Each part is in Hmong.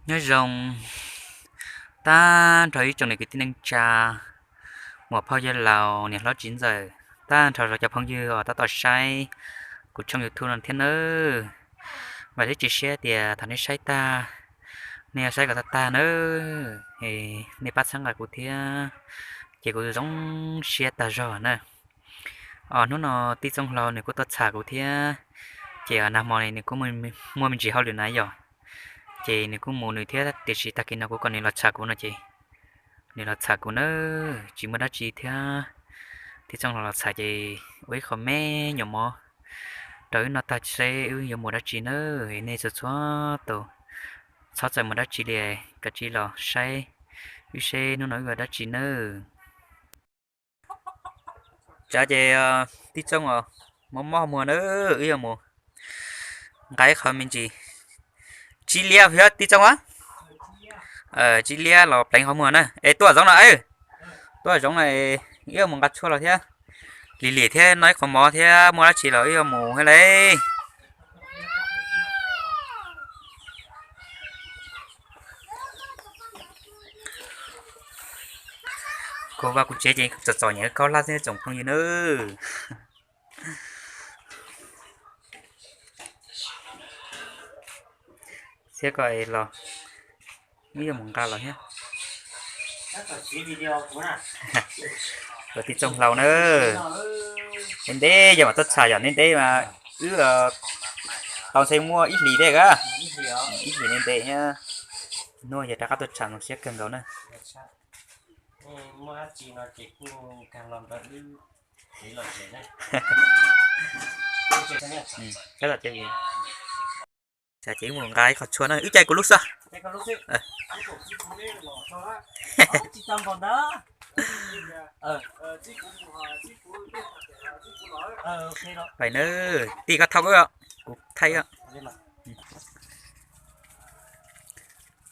Nyob zoo tag nrho ib tsoom niam kwv tij neej tsa, muam phauj yawg laus niam hlob txiv ntxawm, tag nrho cov phooj ywg uas tab tom saib kuv tshooj YouTube no thiab nawb. Vam thiab cia siab tias thaum nej saib tag, nej yuav saib kom tag tag nawb, es nej pab txhawb nqa kuv thiab, ces kuv zoo siab tag zog na. Os, hnub no tij Txooj Hlau nws kuj tuaj txham kuv thiab, ces nag hmo nws kuj muaj me ntsis hauj lwm na yom, ces nws kuj mus nws thiab, tiam sis tag kis no kuv kom nws los txham kuv no ces nws los txham kuv nawb, tsis muaj dab tsi thiab. Tij Txooj Hlau los txham ces ua ib qho me nyuam mov rau wb noj tag seb wb yuav mus dab tsi nawb. Nej txhua txhua tus txhob txawm mus dab tsi li, kav tsij los saib wb seb hnub no wb ua dab tsi nawb. Tsav ces tij Txooj os, mob mob muag na, wb yuav mus nqa ib qho me ntsis tsib liab thiab tij Txooj a, tsib liab los pleev qhov muag na. Es tuaj zoov no, tuaj zoov no, wb yuav mus nqa tshuaj los thiab, lim lim thiab noj ib qho mov thiab muaj dab tsi los wb yuav mus thiab lauj. Kuv vaj kuv tsev ces txom txom nyem khaub hlab xwb tsoom phooj ywg nawb. Thiab ko es los wb yuav mus nqa los thiab. Ua tij Txooj Hlau na, ntev ntev yog mam tuaj txham yom, ntev ntev mas wb tau ntshe muaj ib hlis dej a, ib hlis ntev ntev thiab. Hnub yog rov qab tuaj txham no siab kawg nkaus na. Ces wb mus nqa ib qho tshuaj na, wb caij kuv lub xwb. Pais na, tij koj thauj wb, kuv thaij wb.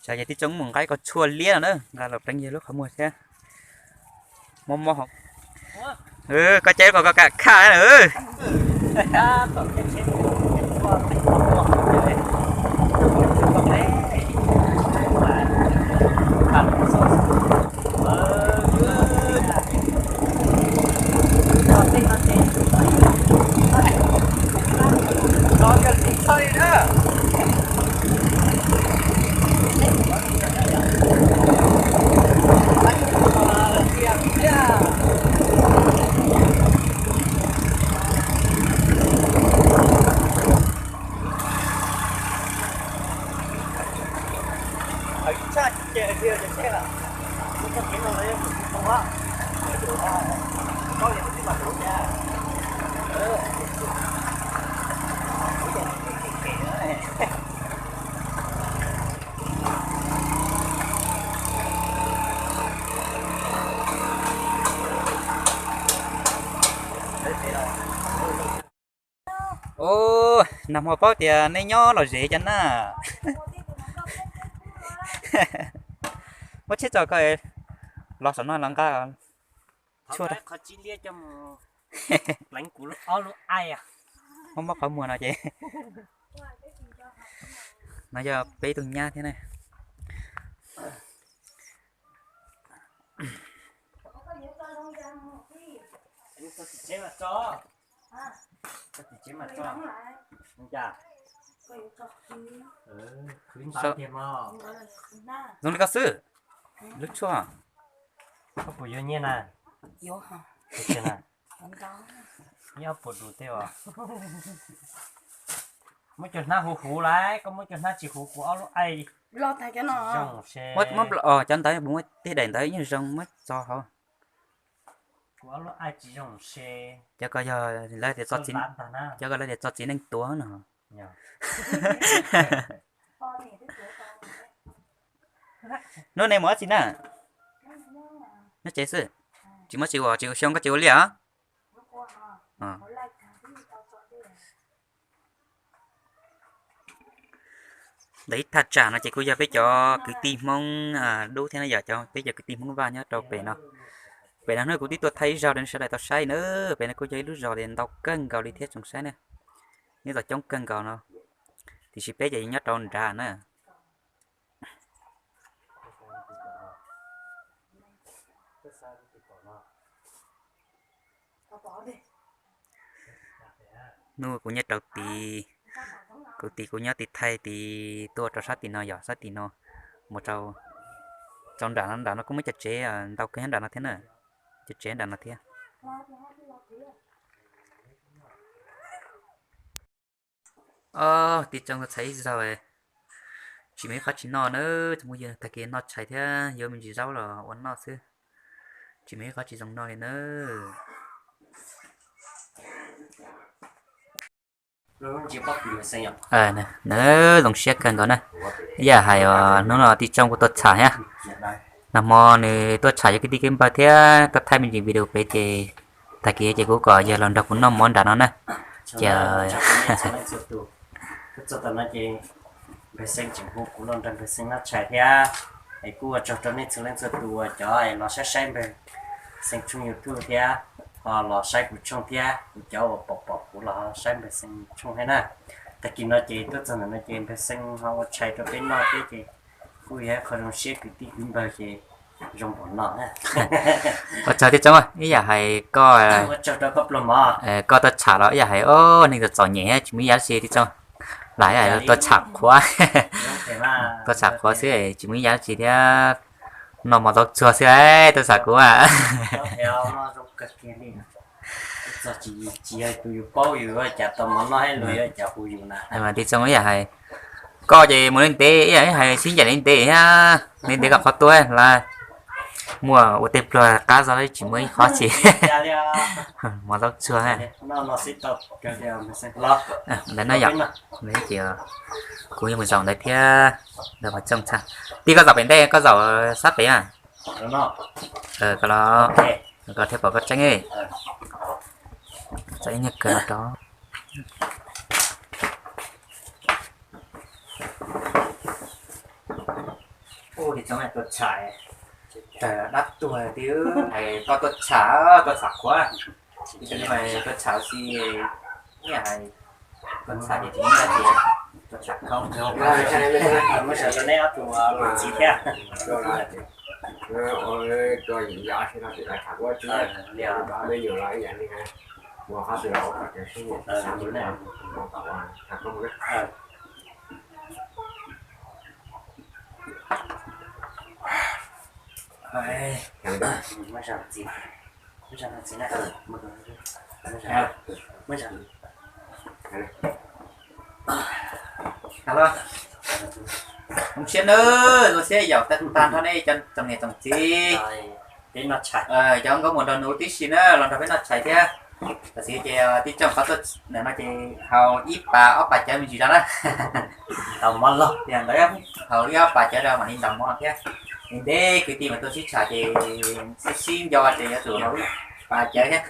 Ces tij Txooj mus nqa ib qho tshuaj liab no na, nqa los pleev yawg lub qhov muag thiab. Mob mob hauv. Koj caij ko koj kam khaj na. Ua, nag hmo paub tias nej nyob lom zem cov na. Muab tsheb tso ko, los saum no los nqa tshuaj. Mob mob qhov muag no ces. No yog peb tug nyab thiab na. Zoo li koj xwb, lub tshuaj. Koj puas yuav nyiaj na? Nyob puas tus tej os. Muab cov hnab huv huv lauj, koj muab cov hnab tsis huv kuv ob lub aim. Cov ntawd muab tej daim ntawd yeej zoo muab tso hauv. Kuv ob lub aim tsis zoo se. Cov ko yog lawv tias txo txiv, cov ko lawv tias tso txiv neej tuav no. Hnub no mus dab tsi na? Nyob tsev xwb. Tsis muaj tsis ua, tsis ua xyoo koj tsis ua li os. Ntawm ib thaj tsam no ces kuj yog peb cov kwv tij Hmoob Dub thiab na yom, cov peb cov kwv tij Hmoob Vaj nyob rau pem no. Pem no hnub kuv twb tuaj thaij ib zaug rau nej sawv daws tau saib na. Pem no kuj yog ib lub zos li ntau kawg nkaus li thiab tsoom saib na. Nyob tau coob kawg nkaus no, tiam sis peb ces nyob rau nrad na. Hnub kuv nyob rau tid, kuv tid kuv nyob tim Thaij tid tuaj rau sab tim no yog sab tim no, mus rau, rau nram no, nram no kuj muaj cov tsev ntau kawg nyob nram no thiab na, cov tsev nram no thiab. Tib tsoom txhais ib zaug, tsis muaj ib qho tsis noj na, tsoom phooj ywg, tag kis noj tshais thiab yuav me ntsis zaub los ua noj xwb, tsis muaj ib qho tsis zoo noj li na. Nws zoo siab kawg nkaus na. Ib yam hais os, hnub no tib tsoom kuj tuaj tsham thiab. Nag hmo nws tuaj tsham yog kwv tij kwv npawg thiab tuaj thaij me ntsis video pem ces tag kis ces kuv kom yawg los nrog kuv noj mov nram no na. Ces Npawg Xeeb tseem hu kuv los nrog Npawg Xeeb noj tshais thiab. Es kuj ua tsaug rau nej txhua leej txhua tus uas cov los saib saib Npawg Xeeb tshooj YouTube thiab, ho los saib kuv tshooj thiab, kuv cov uas pom pom kuv los saib Npawg Xeeb tshooj thiab na. Tag kis no ces tuaj txog ntawm no ces Npawg Xeeb ho ua tshais rau peb noj thiab ces kuj yog ib qho zoo siab kwv tij kwv npawg ces zoo npaum no. Ua tsaug tib tsoom, ib yam hais koj, koj tuaj tsham los ib yam hais os, neeg txom txom nyem tsis muaj ib yam dab tsi tib tsoom, lam tuaj tsham qhuav, tuaj tsham qhuav xwb tsis muaj ib yam dab tsi thiab, noj mov zaub tsuag xwb tuaj tsham kuv. Tib tsoom ib yam hais koj ces mus li ntev ib yam hais sib ncaim li ntev thiab, li ntev kom qhov tuaj lawm, muaj ua tej pluag qab zog tsis muaj ib qho tsis, mov zaub tsuag. Ntawd no yom, ces kuv yuav mus zaum ntawd thiab, ntawd qhov tsooj txha. Tij koj zaum pem ntej koj zaum sab pem a. Koj los, koj thiaj pom koj tseeb. Txawm ib nyuag kawg no rau. Ua li tsoom tuaj tsham, dab tuag tiag, hais koj tuaj tsham, tuaj tsham qhuav, tuaj tsham xwb, ib yam hais tuaj tsham ces tsis muaj dab tsi, tuaj tsham khaub. Muab saib rau neb ob tug txiv thiab. Zoo siab nawb, zoo siab yaum tag nrho nej cov tsoom niam tsoom txiv, cov nkauj muam nraug nus tib si na los nrog peb noj tshais thiab. Tam sim ces tib tsoom qhov tuaj ntawm no ces haus ib pas ob pas cawv me ntsis rau na. Ntaus mov los tias ntawd, haus ib ob pas cawv rau mam li ntaus mov thiab. Ntev ntev kwv tij mas tuaj sib tsham ces sib sib nco ces yuav tsum haus ib pas cawv thiab.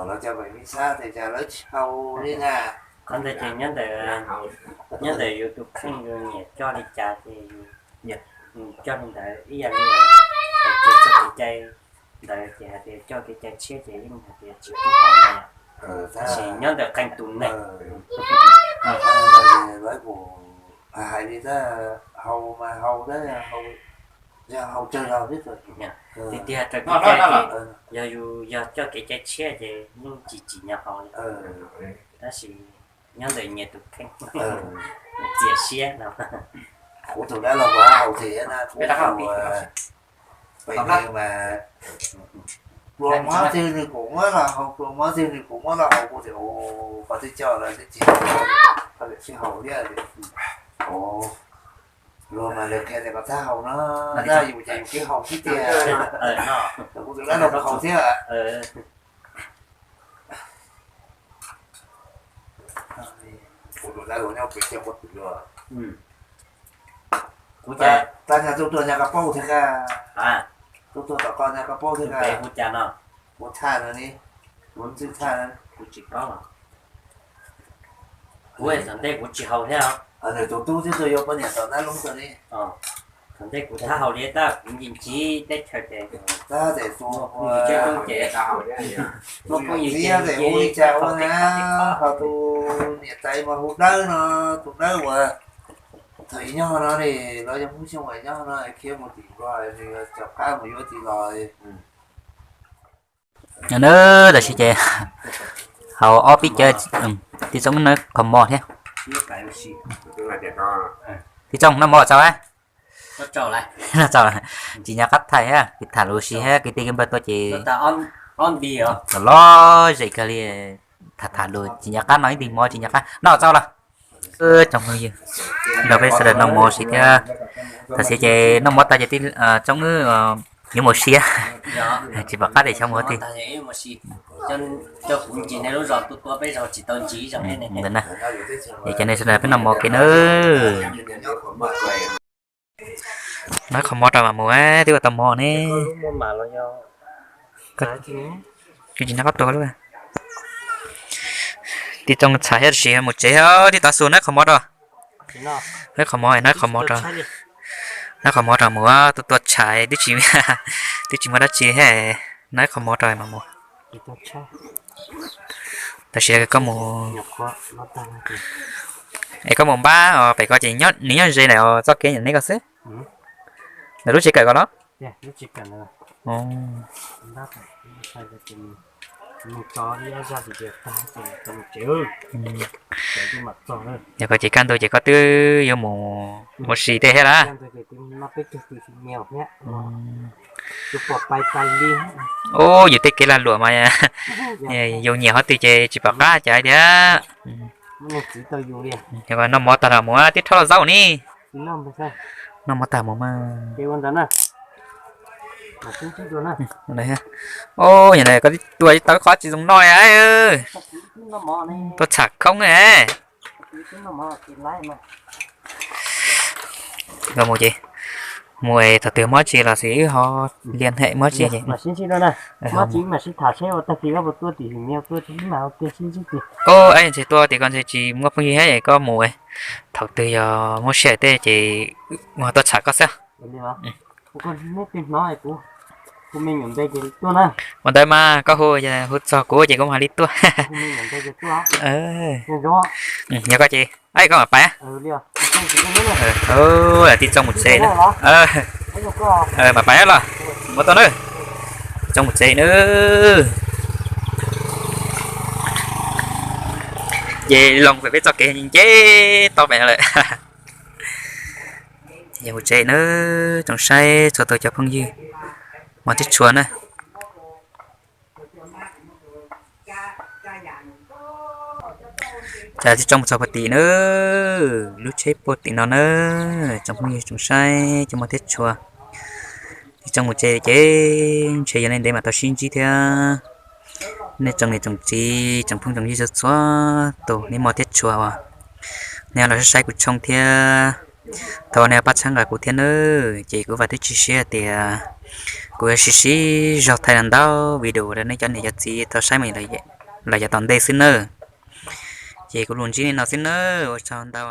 Lawv cov pem Mib Sab tias cas lawv tsis haus li na. Qhov ntawd ces nyob ntawm, nyob ntawm yus tus kheej yus nyiam coj li cas ces coj li ntawd ib yam li hais tias txoj kev cai ntawd ces hais tias coj kev cai tshiab ces yeej hais tias tsis pub haus na. Tab sis nyob ntawm qee tus neeg, lawv kuj hais li tab, haus mas haus tab, yog haus tsawg los xwb. Tiag tiag raws kev cai ces yog yus yog coj kev cai tshiab ces yeej tsis tsim nyog haus li. Tab sis nyob ntawm nyias tus kheej, txias siab no. Kuv tus dab laug kuv haus thiab na, kuv tus pem mas pluas mov twg nws kuj muab los haus, pluas mov twg nws kuj muab los haus, kuv tias ua qhov twg coj lawm twb tsis haus, qhov twg tsis haus thiab. Luag mas lawv qhia tias kom txhob haus no, yus ces yus kev haus xwb tiag. Kuv tus dab laug kuj haus thiab. Kuv tus dab laug nyob pem coj kuv tus luag. Kuv cas tab nyag tuaj tuaj nyag koj paub thiab ka. Tuaj tuaj tom koj nyag koj paub thiab ka. Kuv cas no, kuv thaj no ne, kuv ntxwj thaj no. Kuv tsis paub. Kuv thaum ntej kuv tsis haus thiab. Nws tus tub twb tuaj yuav poj niam tom Nab Loob tod ne. Thaum ntej kuv txhob haus li tab kuv nkim tsiv teb chaws ces tab tes tu ces muaj phooj ywg txiv ces hu li cas ua na, ho tus niam tais mas hu Dawb no, tus Dawb uas thaum ub nyob no ne, los yog Hmoob Xyooj uas nyob no khiav mus tim Nplog, nws cov qab mus yuav txiv los. Nyob na, tam sim ces haus ob peb cawv, tij Txooj wb noj qhov mov thiab. Tij Txooj noj mov txaus, noj txaus, tsis nco qab thaij thiab, kuv tham lus si thiab kwv tij kwv npawg tuaj ces los lom zem kawg li. Tham tham lus tsis nco qab, noj ib nti mov tsis nco qab, noj txaus los. Tsoom phooj ywg, nrog peb sawv daws noj mov si thiab. Tam sim ces noj mov tag ces tij Txooj wb yuav mus si, tsis pom qab tias xyov mus twg. Ntawd na, es cov nej sawv daws peb noj mov ke na. Noj qhov mov rau mam mus, twb ua tau mov ne. Tsis nco qab tua lub. Tij Txooj txhais thiab, tab sis mus tsev, tij Tav Xus noj qhov mov rau. Noj qhov mov, noj qhov mov rau. Noj qhov mov rau mus, tuaj tua tshais twb tsis, twb tsis muaj dab tsi, noj qhov mov rau mam mus. Tam sim koj mus, es koj mus npab pem ko ces nws nyob ze ntawm txoj kev ntawm neb ko xwb. Ntawm lub tsev kawm ko los? Yog ko ces kaj ntug ces koj twb yuav mus ua si tej thiab lawm. Ub, yus tej kev lag luam mas yus nyiam qhov twg ces tsis pom qab cas tiag. Yog noj mov tag los mus, tib rho los zaub ni. Noj mov tag mus mas. Ub, koj tua tau qhov tsis zoo noj, tua tsham khoob. Mus ces mus, thaum twg muaj tsi los xij wb ho lia hem muaj tsi ces. Ntshai tuaj tim ko ntshe tsis muaj phooj ywg thiab, koj mus, thaum twg yog muaj sij hawm tej ces mus tuaj tsham koj xwb. Ua ntawd mas koj hu, hu txog kuv ces kuv mam li tuaj. Yog koj ces, koj mam pais. Tij Txooj mus tsev na. Mam pais los, mus tuaj na. Tij Txooj mus tsev na. Ces loo pem peb txoj kev nce tau pem no lawm. Yog mus tsev na, tsoom saib txhua tus cov phooj ywg, mov thiab tshua na. Cas Tij Txooj mus txog puag tim na, lub tsheb puag tim no na, tsoom phooj ywg tsoom saib cov mov thiab tshua. Tij Txooj mus tsev ces ntshe yog li ntev mam tau sib ntsib thiab. Nej tsoom niam tsoom txiv tsoom phooj tsoom ywg txhua txhua tus, nej mov thiab tshua uas nej los saib kuv channel thiab, thov nej pab txhawb nqa kuv thiab nawb. Ces kuv vam thiab cia siab tias kuv yuav sib sib zog thaij ntau video rau nej cov niam cov txiv tau saib mus los yav tom ntej xwb nawb. Ces kuv los ntsib nej no xwb nawb, ua tsaug ntau.